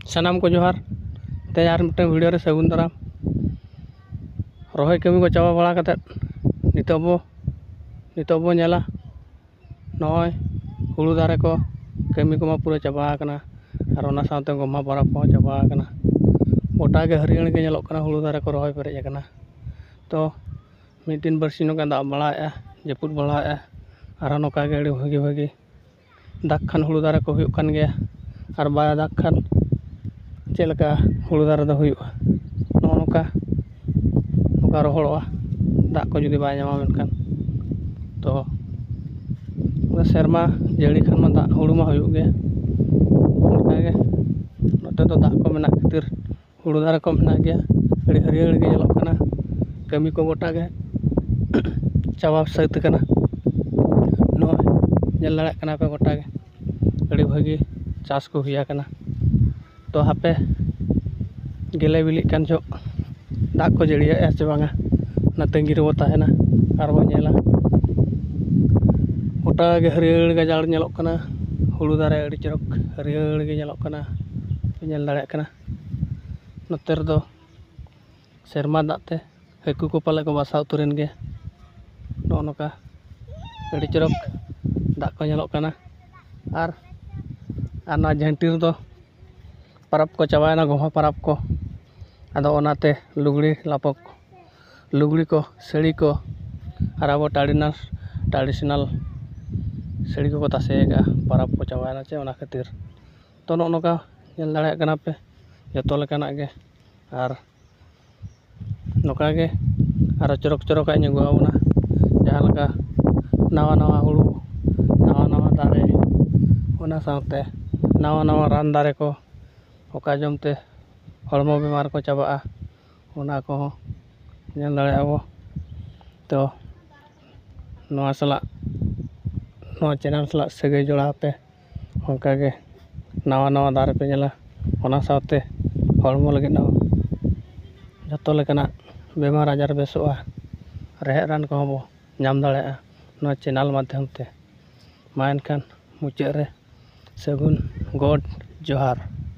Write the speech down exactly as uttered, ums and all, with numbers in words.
ᱥᱟᱱᱟᱢ ᱠᱚ ᱡᱚᱦᱟᱨ᱾ ᱛᱮᱦᱮᱧ ᱟᱨ ᱢᱤᱫᱴᱟᱝ ᱵᱷᱤᱰᱤᱭᱳ ᱨᱮ ᱥᱟᱹᱜᱩᱱ ᱫᱟᱨᱟᱢ᱾ ᱨᱚᱦᱚᱭ ᱠᱟᱹᱢᱤ ᱠᱚ ᱪᱟᱵᱟ ᱵᱟᱲᱟ ᱠᱟᱛᱮᱫ ᱱᱤᱛᱚᱜ ᱵᱚ, ᱱᱤᱛᱚᱜ ᱵᱚ ᱧᱮᱞᱟ ᱱᱚᱜᱼᱚᱭ ᱦᱩᱲᱩ ᱫᱟᱨᱮ ᱠᱚ, ᱠᱟᱹᱢᱤ ᱠᱚᱢᱟ ᱯᱩᱨᱟᱹ ᱪᱟᱵᱟ ᱟᱠᱟᱱᱟ, ᱟᱨ ᱚᱱᱟ ᱥᱟᱶᱛᱮ ᱜᱚᱢᱦᱟ ᱯᱚᱨᱚᱵᱽ ᱠᱚᱦᱚᱸ ᱪᱟᱵᱟ ᱟᱠᱟᱱᱟ᱾ ᱜᱚᱴᱟ ᱜᱮ ᱦᱟᱹᱨᱭᱟᱹᱲ ᱜᱮ ᱧᱮᱞᱚᱜ ᱠᱟᱱᱟ, ᱦᱩᱲᱩ ᱫᱟᱨᱮ ᱠᱚ ᱨᱚᱦᱚᱭ ᱯᱮᱨᱮᱡ ᱟᱠᱟᱱᱟ᱾ ᱛᱚ ᱢᱤᱫ ᱫᱤᱱ ᱵᱟᱨᱥᱤᱧ ᱱᱚᱝᱠᱟ ᱫᱟᱜ ᱵᱟᱲᱟᱭᱮᱫᱼᱟ, ᱡᱟᱹᱯᱩᱫ ᱵᱟᱲᱟᱭᱮᱫᱼᱟ, ᱟᱨᱦᱚᱸ ᱱᱚᱝᱠᱟ ᱜᱮ ᱟᱹᱰᱤ ᱵᱷᱟᱹᱜᱤ ᱵᱷᱟᱹᱜᱤ ᱫᱟᱜᱽ ᱠᱷᱟᱱ ᱦᱩᱲᱩ ᱫᱟᱨᱮ ᱠᱚ ᱦᱩᱭᱩᱜ ᱠᱟᱱ ᱜᱮᱭᱟ, ᱟᱨ ᱵᱟᱭ ᱫᱟᱜᱽ ᱠᱷᱟᱱ ᱪᱮᱫ ᱞᱮᱠᱟ ᱦᱩᱲᱩ ᱫᱟᱨᱮ ᱫᱚ ᱦᱩᱭᱩᱜᱼᱟ? ᱱᱚᱜᱼᱚ ᱱᱚᱝᱠᱟ, ᱱᱚᱝᱠᱟ ᱨᱚᱦᱚᱲᱚᱜᱼᱟ, ᱫᱟᱜ ᱠᱚ ᱡᱩᱫᱤ ᱵᱟᱭ ᱧᱟᱢᱟ ᱢᱮᱱᱠᱷᱟᱱ᱾ ᱛᱚ ᱥᱮᱨᱢᱟ ᱡᱟᱹᱲᱤ ᱠᱷᱟᱱ ᱢᱟ ᱫᱟᱜ, ᱦᱩᱲᱩ ᱢᱟ ᱦᱩᱭᱩᱜ ᱜᱮ᱾ ᱚᱱᱠᱟᱜᱮ ᱱᱚᱛᱮ ᱫᱚ ᱫᱟᱜ ᱠᱚ ᱢᱮᱱᱟᱜ ᱠᱷᱟᱹᱛᱤᱨ ᱦᱩᱲᱩ ᱫᱟᱨᱮ ᱠᱚ ᱢᱮᱱᱟᱜ ᱜᱮᱭᱟ, ᱟᱹᱰᱤ ᱦᱟᱹᱨᱭᱟᱹᱲ ᱜᱮ ᱧᱮᱞᱚᱜ ᱠᱟᱱᱟ᱾ ᱠᱟᱹᱢᱤ ᱠᱚ ᱜᱚᱴᱟ ᱜᱮ ᱪᱟᱵᱟ ᱥᱟᱹᱛ ᱟᱠᱟᱱᱟ᱾ ᱱᱚᱜᱼᱚᱭ ᱧᱮᱞ ᱫᱟᱲᱮᱭᱟᱜ ᱠᱟᱱᱟ ᱯᱮ, ᱜᱚᱴᱟ ᱜᱮ ᱟᱹᱰᱤ ᱵᱷᱟᱹᱜᱤ ᱪᱟᱥ ᱠᱚ ᱦᱩᱭ ᱟᱠᱟᱱᱟ᱾ ᱛᱚ ᱦᱟᱯᱮ, ᱜᱮᱞᱮ ᱵᱤᱞᱤᱜ ᱠᱟᱱ ᱡᱚᱦᱚᱜ ᱫᱟᱜ ᱠᱚ ᱡᱟᱹᱲᱤᱭᱟᱜᱼᱟ ᱥᱮ ᱵᱟᱝᱟ, ᱚᱱᱟ ᱛᱟᱺᱜᱤ ᱨᱮᱵᱚ ᱛᱟᱦᱮᱱᱟ ᱟᱨ ᱵᱚ ᱧᱮᱞᱟ᱾ ᱜᱚᱴᱟ ᱜᱮ ᱦᱟᱹᱨᱭᱟᱹᱲ ᱜᱟᱡᱟᱲ ᱧᱮᱞᱚᱜ ᱠᱟᱱᱟ, ᱦᱩᱲᱩ ᱫᱟᱨᱮ ᱟᱹᱰᱤ ᱪᱚᱨᱚᱠ ᱦᱟᱹᱨᱭᱟᱹᱲ ᱜᱮ ᱧᱮᱞᱚᱜ ᱠᱟᱱᱟ, ᱧᱮᱞ ᱫᱟᱲᱮᱭᱟᱜ ᱠᱟᱱᱟ᱾ ᱱᱚᱛᱮ ᱨᱮᱫᱚ ᱥᱮᱨᱢᱟ ᱫᱟᱜ ᱛᱮ ᱦᱟᱹᱠᱩ ᱠᱚ ᱯᱟᱞᱮ ᱠᱚ ᱵᱟᱥᱟ ᱩᱛᱟᱹᱨᱮᱱ ᱜᱮ᱾ ᱱᱚᱜᱼᱚ ᱱᱚᱝᱠᱟ ᱟᱹᱰᱤ ᱪᱚᱨᱚᱠ ᱫᱟᱜ ᱠᱚ ᱧᱮᱞᱚᱜ ᱠᱟᱱᱟ᱾ ᱟᱨ, ᱟᱨ ᱱᱚᱣᱟ ᱡᱷᱟᱹᱱᱴᱤ ᱨᱮᱫᱚ ᱯᱟᱨᱟᱵᱽ ᱠᱚ ᱪᱟᱵᱟᱭᱮᱱᱟ, ᱜᱚᱢᱦᱟ ᱯᱟᱨᱟᱵᱽ ᱠᱚ᱾ ᱟᱫᱚ ᱚᱱᱟᱛᱮ ᱞᱩᱜᱽᱲᱤ ᱞᱟᱯᱚ ᱠᱚ, ᱞᱩᱜᱽᱲᱤ ᱠᱚ, ᱥᱟᱹᱲᱤ ᱠᱚ, ᱟᱨ ᱟᱵᱚ traditional, traditional ᱥᱟᱹᱲᱤ ᱠᱚᱠᱚ ᱛᱟᱥᱮ ᱟᱠᱟᱫᱼᱟ, ᱯᱟᱨᱟᱵᱽ ᱠᱚ ᱪᱟᱵᱟᱭᱮᱱᱟ ᱪᱮ, ᱚᱱᱟ ᱠᱷᱟᱹᱛᱤᱨ᱾ ᱛᱚ ᱱᱚᱜᱼᱚ ᱱᱚᱝᱠᱟ ᱧᱮᱞ ᱫᱟᱲᱮᱭᱟᱜ ᱠᱟᱱᱟ ᱯᱮ ᱡᱚᱛᱚ ᱞᱮᱠᱟᱱᱟᱜ ᱜᱮ᱾ ᱟᱨ ᱱᱚᱝᱠᱟ ᱜᱮ ᱟᱨᱚ ᱪᱚᱨᱚᱠ ᱪᱚᱨᱚᱠᱟᱜ ᱤᱧ ᱟᱹᱜᱩ ᱟᱵᱚᱱᱟ, ᱡᱟᱦᱟᱸ ᱞᱮᱠᱟ ᱱᱟᱣᱟ ᱱᱟᱣᱟ ᱦᱩᱲᱩ, ᱱᱟᱣᱟ ᱱᱟᱣᱟ ᱫᱟᱨᱮ, ᱚᱱᱟ ᱥᱟᱶᱛᱮ ᱱᱟᱣᱟ ᱱᱟᱣᱟ ᱨᱟᱱ ᱫᱟᱨᱮ ᱠᱚ, ᱚᱠᱟ ᱡᱚᱢᱛᱮ ᱦᱚᱲᱢᱚ ᱵᱤᱢᱟᱨ ᱠᱚ ᱪᱟᱵᱟᱜᱼᱟ, ᱚᱱᱟ ᱠᱚᱦᱚᱸ ᱧᱮᱞ ᱫᱟᱲᱮᱭᱟᱜᱼᱟ ᱵᱚ᱾ ᱛᱚ ᱱᱚᱣᱟ ᱥᱟᱞᱟᱜ, ᱱᱚᱣᱟ channel ᱥᱟᱞᱟᱜ ᱥᱟᱹᱜᱟᱹᱭ ᱡᱚᱲᱟᱣ ᱯᱮ᱾ ᱚᱱᱠᱟᱜᱮ ᱱᱟᱣᱟ ᱱᱟᱣᱟ ᱫᱟᱨᱮ ᱯᱮ ᱧᱮᱞᱟ, ᱚᱱᱟ ᱥᱟᱶᱛᱮ ᱦᱚᱲᱢᱚ ᱞᱟᱹᱜᱤᱫ ᱦᱚᱸ ᱡᱚᱛᱚ ᱞᱮᱠᱟᱱᱟᱜ ᱵᱤᱢᱟᱨ ᱟᱡᱟᱨ ᱵᱮᱥᱚᱜᱼᱟ, ᱨᱮᱦᱮᱫ ᱨᱟᱱ ᱠᱚᱦᱚᱸ ᱵᱚ ᱧᱟᱢ ᱫᱟᱲᱮᱭᱟᱜᱼᱟ ᱱᱚᱣᱟ channel ᱢᱟᱫᱽᱫᱷᱚᱢ ᱛᱮ᱾ ᱢᱟ ᱮᱱᱠᱷᱟᱱ ᱢᱩᱪᱟᱹᱫ ᱨᱮ ᱥᱟᱹᱜᱩᱱ ᱜᱚᱰ ᱡᱚᱦᱟᱨ᱾